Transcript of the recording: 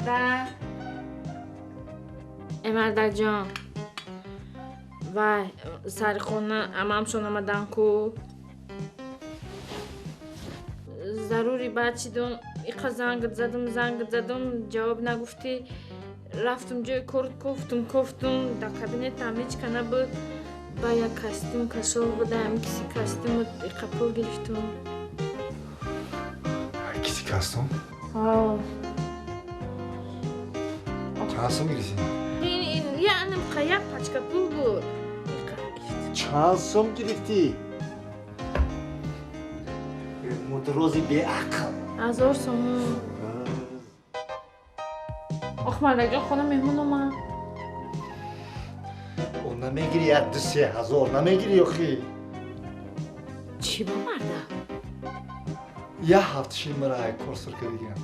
Мардак, э, мардакҷон, вай, сари хона амамшон омадан ку, зарури баъд шидум. Иқа зангат задум, зангат задум, ҷавоб нагуфтӣ. Рафтум ҷои кор, кофтум, кофтум, дар кабинетам ҳеч ка набуд. Ба як костюм кашол будам, киси костюму иқа пул гирифтум. Киси костюм? Чанд сум гирифтӣ? Яъне як пачка пул буд, иқа гирифтум. Чанд сум гирифтӣ, мудрози беақл? 1000 сомон. Ох, мардакҷон, хона меҳмон омад. О, намегири, як ду се ҳазор намегири охи? Чӣ ба, мардак? Як ҳафта шин мара кор сур кардигам.